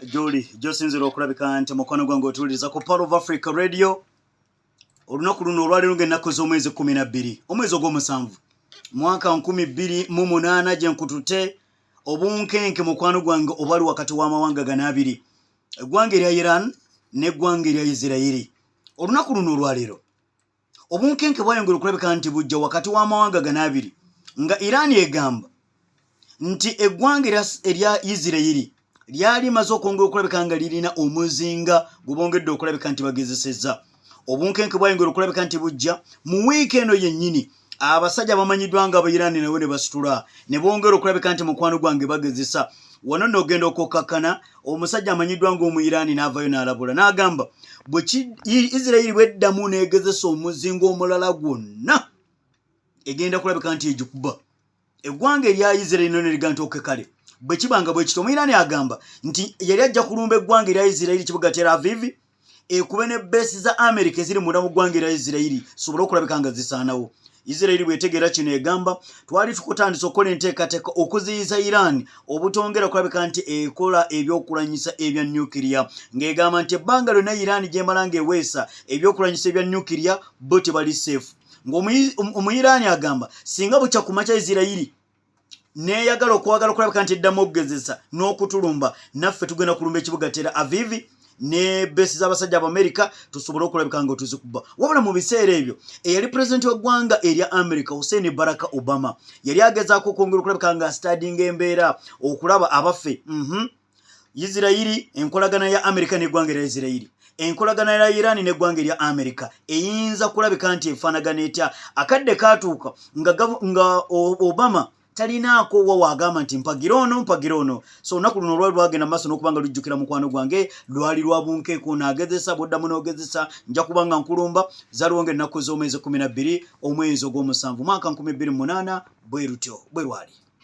Gyoli gyosinzira okulabika nti mukwano gwange otuwuliriza ku Power of Africa Radio. Olunaku luno olwaleero ng'ennaku z'omwezi 12 omwezi ogw'omusanvu mwaka 2008 gye nkutute obunkenke mukwano gwange obwali wakati w'amawanga gano abiri, eggwanga erya Iran n'eggwanga erya Isirayiri. Olunaku luno olwaleero obunkenke bwayongera okulabika nti bujja wakati w'amawanga gano abiri, nga Iran egamba nti eggwanga erya Isirayiri lyali limaze okwongera okulabika nga lirina omuzinga gwe bongedde okulabika nti bagezesezza. Obunkenke bwayongera okulabika nti bujja mu wiiki eno yennyini, abasajja bamanyiddwa nga Abairani nabo ne basitula ne bongera okulabika nti mukwano gwange bagezesa. Wano nno ogenda okukkakkana omusajja amanyiddwa ng'Omuyiraani n'avayo n'alabula n'agamba bwe Isirayiri bweddamu n'egezesa omuzinga omulala gwonna egenda kulabika nti egikuba eggwanga erya Isirayiri. No neriga nti oke kale bwe kiba nga bwe kityo, Omuyiraani agamba nti yali ajja kulumba eggwanga erya Isirayiri, kibuga Tel Aviv, ekube ne base za Amerika eziri munda mu ggwanga erya Isirayiri sobole okulabika nga zisaanawo. Isirayiri bwetegeera kino egamba twali tukutandisa okukola enteekateeka okuziyiza Iran obutongera kulabika nti ekola ebyokulwanyisa ebya nukiriya, ng'egamba nti ebbanga lyonna Iran gyemala ng'eweesa ebyokulwanyisa ebya nukiriya bo tebali safe. Ng'Omuyiraani agamba singa bukya ku makya Isirayiri neeyagala okwagala okulabika nti eddamu okugezesa n'okutulumba, naffe tugenda kulumba ekibuga Tel Aviv ne base z'abasajja Abamerika tusobole okulabika nga tuzikuba. Wabula mu biseera ebyo eyali pulezidenti w'eggwanga erya America, Hussein Baraka Obama, yali agezaako okwongera okulabika nga asitadinga embeera okulaba abaffe Isirayiri, enkolagana ya Amerika n'eggwanga erya Isirayiri, enkolagana ya Iran n'eggwanga erya Amerika eyinza kulabika nti efaanagana etya. Akadde kaatuuka nga Obama talinaako wa waagamba nti mpagira ono, mpagira ono. So olunaku luno olwali lwagenda maaso n'okuba nga lujjukira mukwano gwange lwali lwa bunkeeko naagezesa bwoddamu n'ogezesa nja kuba nga nkulumba. Zaliwo nga ennaku z'omwezi 12 omwezi ogw'omusanvu mwaka 2008 bwe lutyo bwe lwali.